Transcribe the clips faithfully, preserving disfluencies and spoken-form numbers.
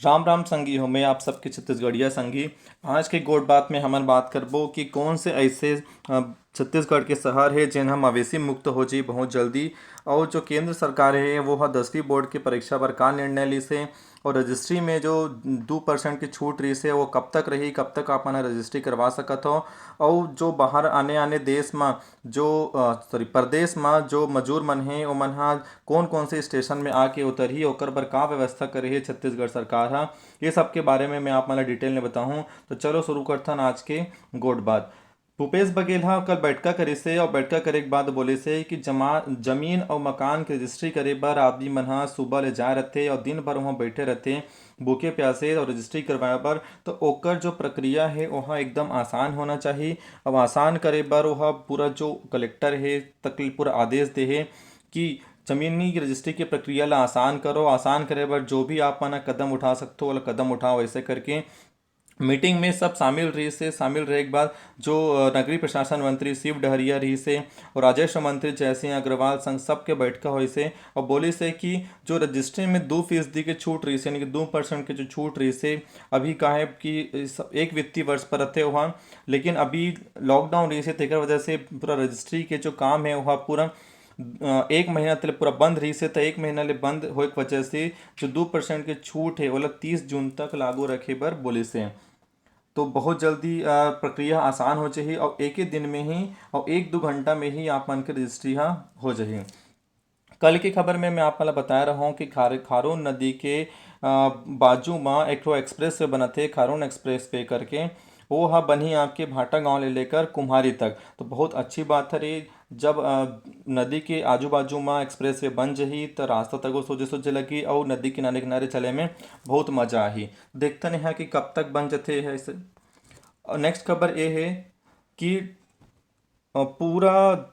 राम राम संगी हो, मैं आप सबके छत्तीसगढ़िया संगी। आज के गोठ बात में हमन बात करबो कि कौन से ऐसे, अ, छत्तीसगढ़ के शहर हे जेन ह मवेशी मुक्त हो जाही बहुत जल्दी, और जो केंद्र सरकार हे वो ह दसवीं बोर्ड के परीक्षा बर का निर्णय लिस हे, और रजिस्ट्री में जो दू परसेंट की छूट रहिस हे वो कब तक रही, कब तक आप मन ह रजिस्ट्री करवा सकत हो, और जो बाहर आने आने देश म जो, अ, सॉरी, प्रदेश म जो मजूर मन हे ओमन ह कौन कौन से स्टेशन में आके उतरही, ओकर बर का व्यवस्था करे हे छत्तीसगढ़ सरकार ह, ये सब के बारे में मैं आप मन ला डिटेल में बताहूँ। तो चलो शुरू करथन आज के गोठ बात। भूपेश बघेल ह कल बैठका करिस हे और बैठका करे के बाद बोलिस हे कि जमा-, जमीन और मकान के रजिस्ट्री करे बर आदमी मन ह सुबह ले जाए रथे और दिन भर वहाँ बैठे रथे भूखे प्यासे और रजिस्ट्री करवाए बर। तो ओकर जो प्रक्रिया हे ओहा एकदम आसान होना चाहिए। अब आसान करे बर ओहा पूरा जो कलेक्टर हे तक ले पूरा आदेश दे हे कि जमीनी रजिस्ट्री के प्रक्रिया ला आसान करो। आसान करे बर जो भी आप मन ह कदम उठा सकथो, ओला कदम उठाओ, ऐसे करके मीटिंग में सब शामिल रहिस हे। शामिल रहे के बाद जो, अ, नगरीय प्रशासन मंत्री शिव डहरिया रहिस हे और राजस्व मंत्री जयसिंह अग्रवाल संग सबके बैठका होइस हे और बोलिस हे कि जो रजिस्ट्री में दू फीसदी के छूट रहिस हे, यानी कि दू परसेंट के जो छूट रहिस हे, अभी का हे कि इस एक वित्तीय वर्ष पर रथे वहाँ, लेकिन अभी लॉकडाउन रहिस हे, तेकर वजह से पूरा रजिस्ट्री के जो काम हे वह पूरा, अ, एक महीना तले पूरा बंद रहिस हे, तो एक महीना ले बंद होए के वजह से जो दू परसेंट के छूट हे ओला तीस जून तक लागू रखे बर बोलिस हे। तो बहुत जल्दी, अ, प्रक्रिया आसान हो जाही और एक ही दिन में ही और एक दो घंटा में ही आप मन के रजिस्ट्री ह हो जाही। कल की खबर में मैं आप मन ला बताए रहूँ कि खार-, खारून नदी के, अ, बाजू म एक ठो एक्सप्रेस वे बनत हे, खारून एक्सप्रेस वे करके। वो ह बनही आपके भाटा गांव ले लेकर कुम्हारी तक। तो बहुत अच्छी बात हरे, जब, अ, नदी के आजू बाजू म एक्सप्रेस वे बन जही तो रास्ता तको सोझे सोझे लगही और नदी किनारे किनारे चले में बहुत मजा आही। देखते नहीं है कि कब तक बन जथे है इसे। और नेक्स्ट खबर ये है कि, अ, पूरा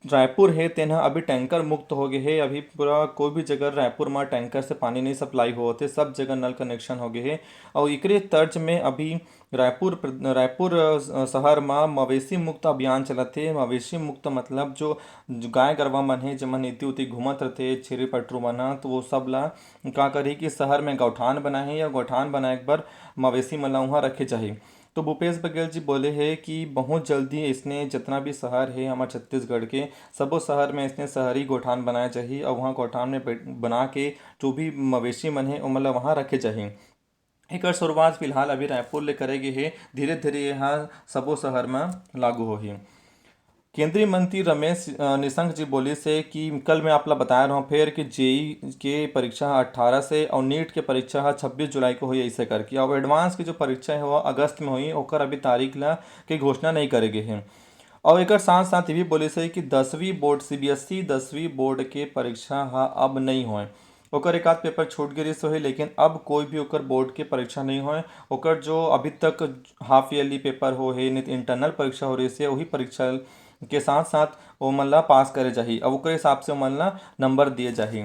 रायपुर हे तेन ह अभी टैंकर मुक्त हो गए हे। अभी पूरा कोई भी जगह रायपुर म टैंकर से पानी नहीं सप्लाई होवत हे, सब जगह नल कनेक्शन हो गए हे। और एकरे तर्ज में अभी रायपुर प्र-, रायपुर, अ, शहर म मवेशी मुक्त अभियान चलत हे। मवेशी मुक्त मतलब जो, जो गाय गरवा मन हे, जेमन इति उति घूमत रथे, छेरी पटरू मन ह, तो वो सब ला का करही कि शहर में गौठान बनाही और गौठान बनाए के बर मवेशी मन ला उहाँ रखे जाही। तो भूपेश बघेल जी बोले हे कि बहुत जल्दी इसने जितना भी शहर हे हमर छत्तीसगढ़ के, सबो शहर में इसने शहरी गौठान बनाए जाही और वहाँ गौठान में बैठ-, बना के जो भी मवेशी मन हे ओमन ला वहाँ रखे जाही। एकर शुरुआत फिलहाल अभी रायपुर ले करे गे हे, धीरे-धीरे एहा सबो शहर म लागू होही। केंद्रीय मंत्री रमेश, अ, निशंक जी बोलिस हे कि कल मैं आप ला बताए रहूँ फेर कि जेई के परीक्षा ह अट्ठारह से और नीट के परीक्षा ह छब्बीस जुलाई को होही, ऐसे करके। और एडवांस की जो परीक्षा है वो अगस्त में होही, ओकर अभी तारीख ला के घोषणा नहीं करे गे हे। और एकर साथ साथ ये भी बोलिस हे कि दसवीं बोर्ड, सीबीएसई दसवीं बोर्ड के परीक्षा ह अब नहीं होए। ओकर एक आध पेपर छूट गे रिहिस होही, लेकिन अब कोई भी ओकर बोर्ड के परीक्षा नहीं होए। ओकर जो अभी तक हाफ ईयरली पेपर हो हे, नहीं तो इंटरनल परीक्षा हो रहिस हे, वही परीक्षा के साथ साथ ओमन ला पास करे जाही, अब ओकर हिसाब से ओमन ला नंबर दिए जाही।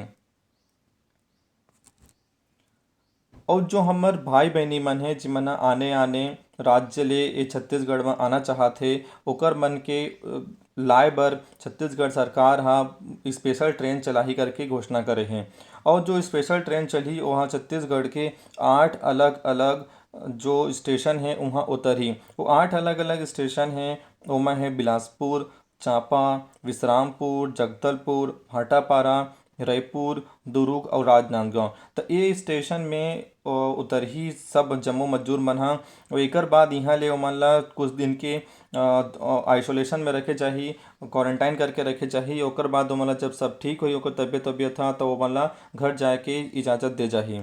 और जो हमर भाई बहिनी मन हे, जिमन ह आने आने राज्य ले ए छत्तीसगढ़ म आना चाहत हे, ओकर मन के, अ, लाए बर छत्तीसगढ़ सरकार ह स्पेशल ट्रेन चलाही करके घोषणा करे हे। और जो स्पेशल ट्रेन चलही, ओहा छत्तीसगढ़ के आठ अलग-अलग जो स्टेशन हे, उहाँ उतरही। वो आठ अलग-अलग स्टेशन हे, ओमा हे बिलासपुर, चांपा, विश्रामपुर, जगदलपुर, भाटापारा, रईपुर, दुरूग और राजनांदगांव। त ए स्टेशन में, अ, उतरही सब जम्मो मजदूर मन ह। और एकर बाद इहाँ ले ओमन ला कुछ दिन के, अ, अ, आइसोलेशन में रखे जाही, क्वारंटाइन करके रखे जाही। ओकर बाद ओमन ला जब सब ठीक होही, ओकर तबीयत, तबीयत ह, त ओमन ला घर जाए के इजाज़त दे जाही।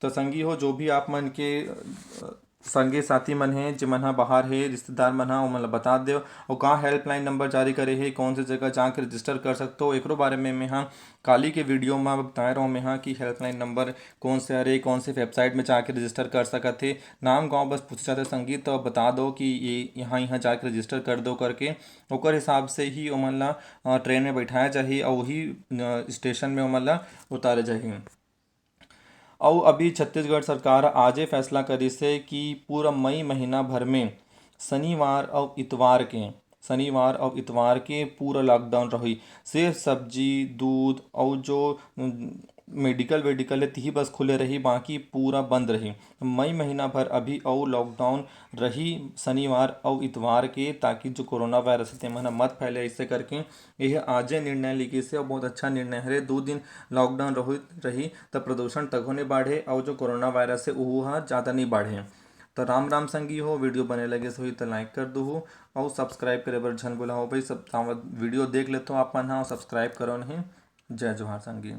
तो संगी हो, जो भी आप मन के, अ, संगी साथी मन हे, जेमन ह बाहर हे, रिश्तेदार मन ह, ओमन ला बता देव। और का हेल्पलाइन नंबर जारी करे हे, कौन से जगह जाके रजिस्टर कर सकथो, एकरो बारे में मैं ह काली के वीडियो म बताए रहूँ मैं ह कि हेल्पलाइन नंबर कौन से हरे, कौन से वेबसाइट में जाके रजिस्टर कर सकत हे। नाम गाँव बस पूछे जाथे संगी, तो बता दो कि ये यहाँ, यहाँ जाके रजिस्टर कर दो करके। ओकर हिसाब से ही ओमन ला, अ, ट्रेन में बैठाया जाही और वही, अ, स्टेशन में ओमन ला उतारे जाही। अउ अभी छत्तीसगढ़ सरकार आजे फैसला करिस हे कि पूरा मई महीना भर में शनिवार अउ इतवार के, शनिवार अउ इतवार के पूरा लॉकडाउन रही। सिर्फ सब्जी, दूध अउ जो, उम, मेडिकल वेडिकल हे तिही बस खुले रही, बाकी पूरा बंद रही। मई महीना भर अभी अउ लॉकडाउन रही शनिवार अउ इतवार के, ताकि जो कोरोना वायरस हे तेमन ह मत फैले। ऐसे करके यह आजे निर्णय लिखिस हे अउ बहुत अच्छा निर्णय हरे। दो दिन लॉकडाउन रही, रही त प्रदूषण तको नहीं बाढ़े अउ जो कोरोना वायरस हे उहू ह ज़्यादा नहीं बाढ़े। तो राम राम संगी हो, वीडियो बने लगे होही तो लाइक कर दूहू अउ सब्सक्राइब करे बर झन भुलाओ भाई। सब तावत वीडियो देख लेथो आप मन ह, सब्सक्राइब करो नहीं। जय जोहार संगी।